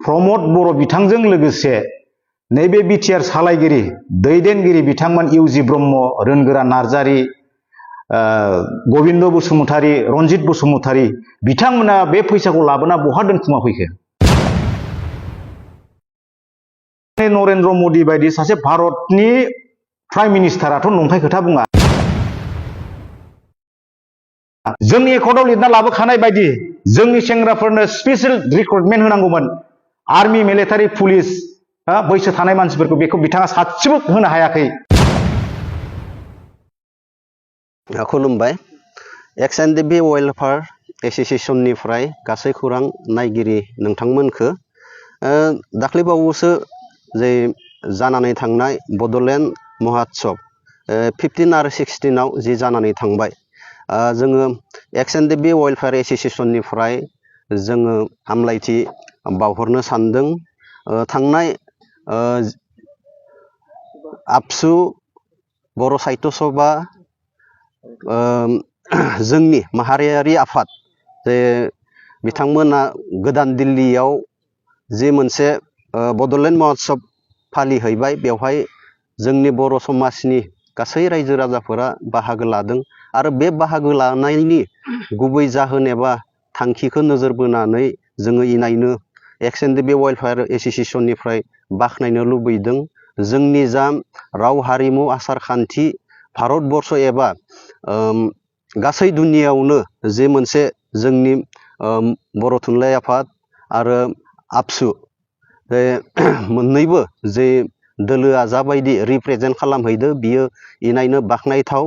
प्रमद बर' बिथांजों लोगोसे नैबे बिटिआर सालायगिरि दैदेनगिरि बिथांमोन इउजि ब्रह्म, रोनगोरा नार्जारि, गबिन्द बसुमतारी, रनजित बसुमतारी बिथांमोना बे फैसाखौ लाबोना बहा दोनखुमा फैखो? नरेन्द्र मदि बायदि सासे भारतनि प्राइम मिनिस्टाराथ' नंखाय खोथा बुङा। जोंनि एकाउन्टआव लिरना लाबोखानाय बायदि जोंनि सेंग्राफोरनो स्पेशल रिक्रुटमेन्ट होनांगौमोन। आर्मी, मिलिटारि, पुलिस, बैसो थानाय मानसिफोरखौ बेखौ बिथाङा सासेबो होनो हायाखै। खुलुमबाय। एक्स.एन.डि.बि वेलफेयार एस'सिएशननिफ्राय गासै खौरां नायगिरि नोंथांमोनखो दाख्लैबावैसो जे जानानै थांनाय बड'लेण्ड महोत्सव 15 आरो 16 जि जानानै थांबाय, जोङो एक्स.एन.डि.बि वेलफेयार एस'सिएशननिफ्राय जोङो हामलायथि बावहरनो सानदों। थांनाय आबसु, बर' साहित्य सभा, जोंनि माहारियारि आफाद जे बिथांमोना गोदान दिल्लीयाव जे मोनसे बड'लेण्ड महोत्सव फालिहैबाय, बेवहाय जोंनि बर' समाजनि गासै रायजो राजाफोरा बाहागो लादों आरो बे बाहागो लानायनि गुबै जाहोन एबा थांखिखौ नोजोर बोनानै जोङो इनायनो एक्स.एन.डि.बि वेलफेयार एस'सिएशननिफ्राय बाख्नायनो लुबैदों। जोंनि जा राव, हारिमु, आसार खान्थि भारतबर्ष एबा गासै दुनियावनो जे मोनसे जोंनि बर' थुनलाइ आफाद आरो आबसु बे मोननैबो जे दोलोआ जाबायदि रिप्रेजेन्ट खालामहैदो बियो इनायनो बाख्नायथाव।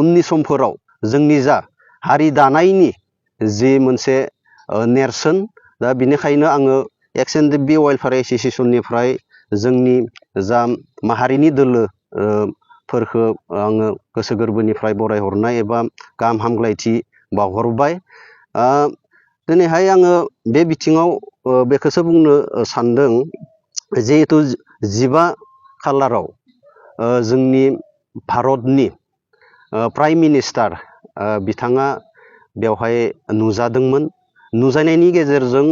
उननि समफोराव जोंनि जा हारि दानायनि जि मोनसे नेरसोन, दा बिनिखायनो आङो एक्स.एन.डि.बि वेलफेयार एस'सिएशननिफ्राय जोंनि जा माहारिनि दोलो फोरखौ आङो गोसो गोरबोनिफ्राय बरायहरनाय एबा गाहाम हामलायथि बावहरबाय। दिनैहाय आङो बे बिथिङाव बेखौसो बुंनो सानदों, जिहेथु 15 खालाराव जोंनि भारतनि प्राइम मिनिस्टार बिथाङा बेवहाय नुजादोंमोन। नुजानायनि गेजेरजों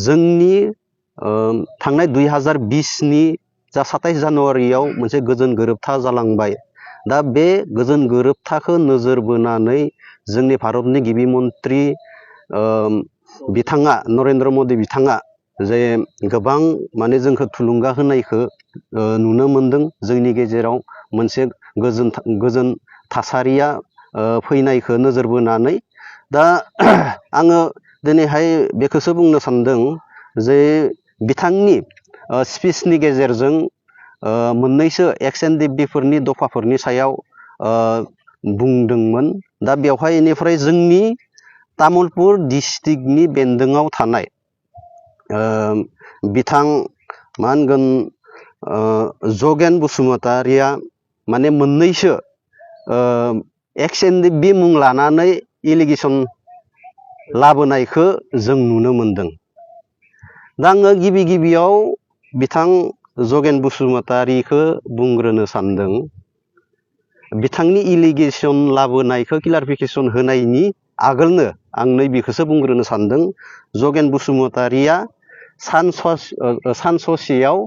जोंनि थांनाय 2020नि जा 27 जानुवारियाव मोनसे गोजोन गोरोबथा जालांबाय। दा बे गोजोन गोरोबथाखौ नोजोर बोनानै जोंनि भारतनि गिबि मन्त्रि बिथाङा नरेन्द्र मदि बिथाङा जे गोबां माने जोंखौ थुलुंगा होनायखौ नुनो मोनदों। जोंनि गेजेराव मोनसे गोजोन थासारिया फैनायखौ नोजोर बोनानै दा आङो दिनैहाय बेखौसो बुंनो सानदों जे बिथांनि स्पिचनि गेजेरजों मोननैसो एक्स.एन.डि.बि फोरनि दफाफोरनि सायाव बुंदोंमोन। दा बेवहाय इनिफ्राय जोंनि तामुलपुर डिस्ट्रिक्टनि बेन्दोङाव थानाय बिथां मा होनगोन जगेन बसुमतारिया माने मोननैसो एक्स.एन.डि.बि मुं लानानै एलिगेसन लाबोनायखौ जों नुनो मोनदों। दा आङो गिबियाव बिथां जगेन बसुमतारिखौ बुंग्रोनो सानदों। बिथांनि एलिगेसन लाबोनायखौ क्लारिफिकेसन होनायनि आगोलनो आं नैबेखौसो बुंग्रोनो सानदों। जगेन बसुमतारिया सान ससेयाव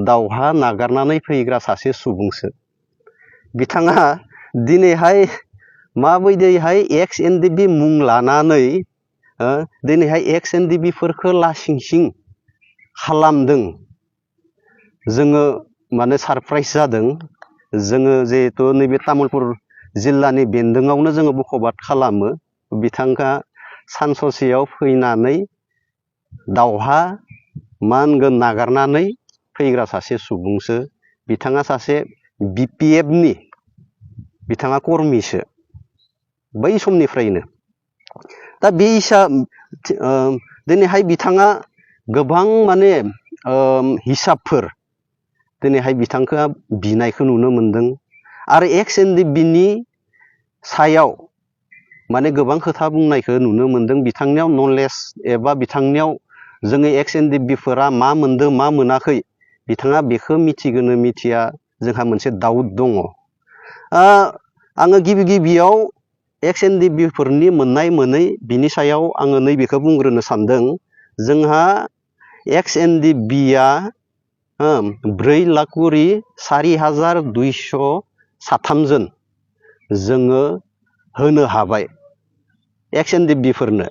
दावहा नागारनानै फैग्रा सासे सुबुंसो। बिथाङा दिनैहाय माबायदिहाय एक्स.एन.डि.बि मुं लानानै दिनैहाय एक्स.एन.डि.बिफोरखौ लासिंसिं खालामदों, जोङो माने सारप्राइज जादों। जोङो जिहेथु नैबे तामुलपुर जिल्लानि बेन्दोङावनो जोङो बखबाद खालामो। बिथाङा सान ससेयाव फैनानै दावहा मा होनगोन नागारनानै फैग्रा सासे सुबुंसो। बिथाङा सासे BPFनि बिथाङा कर्मिसो बै समनिफ्रायनो। दा बे दिनैहाय बिथाङा गोबां माने हिसाबफोर दिनैहाय बिथांखौ बिनायखौ नुनो मोनदों आरो एक्स.एन.डि.बिनि सायाव माने गोबां खोथा बुंनायखौ नुनो मोनदों। बिथांनियाव नलेज एबा बिथांनियाव जोङो एक्स.एन.डि.बिफोरा मा मोनदों मा मोनाखै बिथाङा बेखौ मिथिगोनो मिथिया, जोंहा मोनसे डाउट दङ। आङो गिबियाव एक्स.एन.डि.बिफोरनि मोननाय मोनै बिनि सायाव आङो नैबेखौ बुंग्रोनो सानदों जोंहा XNDB-आ 4,04,203 जन जोङो होनो हाबाय XNDB-फोरनो।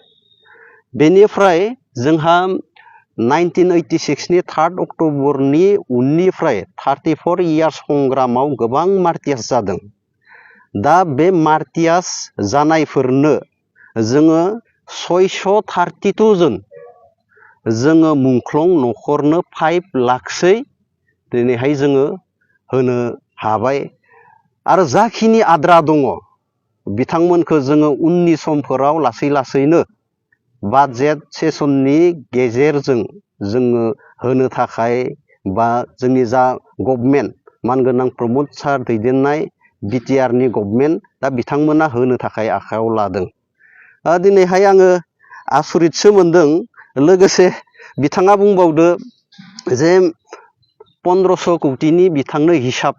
बेनिफ्राय जोंहा 1986 नि 3 अक्ट'बरनि उननिफ्राय 34 इयार्स संग्रामाव गोबां मार्टियास जादों। दा बे मार्टियास जानायफोरनो जोङो 632 जन जोङो मुंख्लं न'खरनो 5 लाखसै दिनैहाय जोङो होनो हाबाय। आरो जाखिनि आद्रा दङ बिथांमोनखौ जोङो उननि समफोराव लासै लासैनो बाजेट सेसननि गेजेरजों जोङो होनो थाखाय बा जोंनि जा गभर्नमेन्ट मानगोनां प्रमद सार दैदेननाय BTR नि गभर्नमेन्ट दा बिथांमोना होनो थाखाय आखायाव लादों। दिनैहाय आङो आसरितसो मोनदों। लोगोसे बिथाङा बुंबावदो जे 1500 कौटिनि बिथांनो हिसाब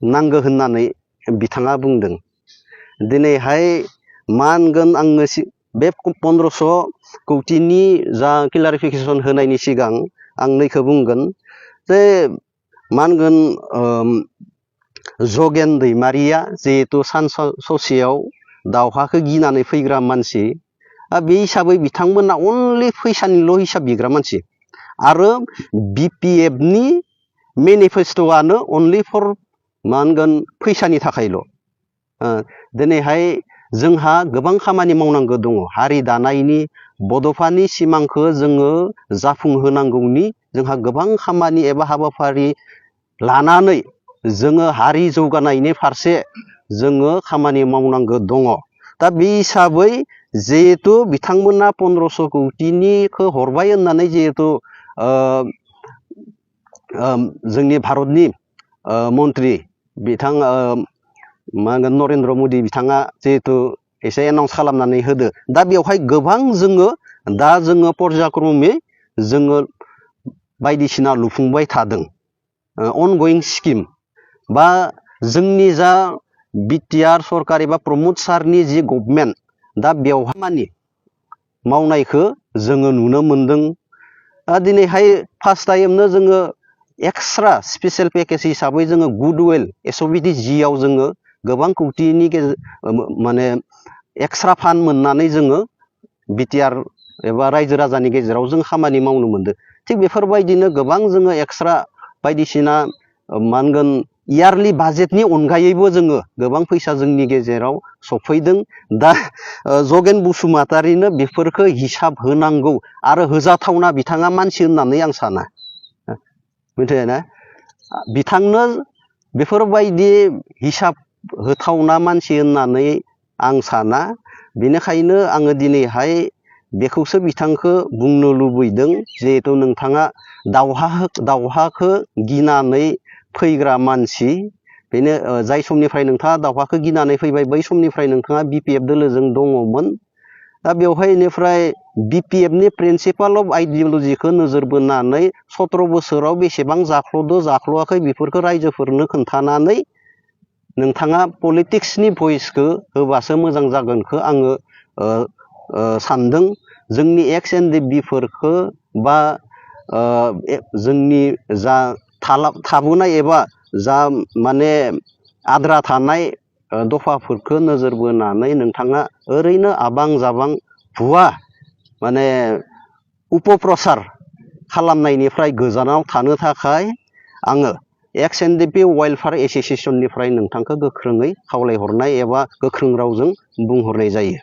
नांगौ होननानै बिथाङा बुंदों। दिनैहाय मा होनगोन आङो बे 1500 कौटिनि जा क्लारिफिकेसन होनायनि सिगां आं नैखौ बुंगोन जे मा होनगोन जगेन दैमारिया जिहेतु ससेयाव दावहाखौ गिनानै फैग्रा मानसि, बे हिसाबै बिथांमोना अनलि फैसानिल' हिसाब बिग्रा मानसि। आरो BPF नि मेनिफेस्ट'आनो अनलि फर मा होनगोन फैसानि थाखायल'। दिनैहाय जोंहा गोबां खामानि मावनांगौ दङ। हारि दानायनि बड'फानि सिमांखौ जोङो जाफुंहोनांगौनि जोंहा गोबां खामानि एबा हाबाफारि लानानै जोङो हारि जौगानायनि फारसे जोङो खामानि मावनांगौ दङ। दा बे हिसाबै जिहेतु बिथांमोना 1500 कौटिनिखौ हरबाय होननानै जिहेतु जोंनि भारतनि मन्त्रि बिथां मा होनगोन नरेन्द्र मदि बिथाङा जिहेतु एसे एनाउन्स खालामनानै होदो। दा बेवहाय गोबां जोङो पर्यायक्रमै जोङो बायदिसिना लुफुंबाय थादों। अनगयिं स्किम बा जोंनि जा BTR सरकार एबा प्रमद सारनि जि गभर्नमेन्ट दा बेवहाय मानि मावनायखौ जोङो नुनो मोनदों। दिनैहाय फार्स्ट टाइमनो जोङो एक्सट्रा स्पेसियेल पेकेज हिसाबै जोङो गुडविल SOBD-G-आव जोङो गोबां कौटिनि माने एक्सट्रा फान्ड मोननानै जोङो BTR एबा रायजो राजानि गेजेराव जों खामानि मावनो मोनदों। थिग बेफोरबायदिनो गोबां जोङो एक्सट्रा बायदिसिना मा होनगोन इयारलि बाजेटनि अनगायैबो जोङो गोबां फैसा जोंनि गेजेराव सफैदों। दा जगेन बसुमतारिनो बेफोरखौ हिसाब होनांगौ आरो होजाथावना बिथाङा मानसि होननानै आं साना। मिथिबायना? बिथांनो बेफोरबायदि हिसाब होथावना मानसि होननानै आं साना। बेनिखायनो आङो दिनैहाय बेखौसो बिथांखौ बुंनो लुबैदों जिहेतु नोंथाङा दावहाखौ गिनानै फैग्रा मानसि। बेनो जाय समनिफ्राय नोंथाङा दावहाखौ गिनानै फैबाय बै समनिफ्राय नोंथाङा BPF दोलोजों दङमोन। दा बेवहाय बेनिफ्राय BPF नि प्रिन्सिपाल अफ आइडियलजिखौ नोजोर बोनानै 17 बोसोराव बेसेबां जाख्ल'दो जाख्ल'आखै बेफोरखौ रायजोफोरनो खोन्थानानै नोंथाङा पलिटिक्सनि भइसखौ होबासो मोजां जागोनखौ आङो सानदों। जोंनि XNDB-फोरखौ बा जोंनि जा थाबोनाय एबा जा माने आद्रा थानाय दफाफोरखौ नोजोर बोनानै नोंथाङा ओरैनो आबां जाबां भुवा माने उपप्रसार खालामनायनिफ्राय गोजानाव थानो थाखाय आङो XNDP वेलफेयार एस'सिएशननिफ्राय नोंथांखौ गोख्रोङै खावलायहरनाय एबा गोख्रों रावजों बुंहरनाय जायो।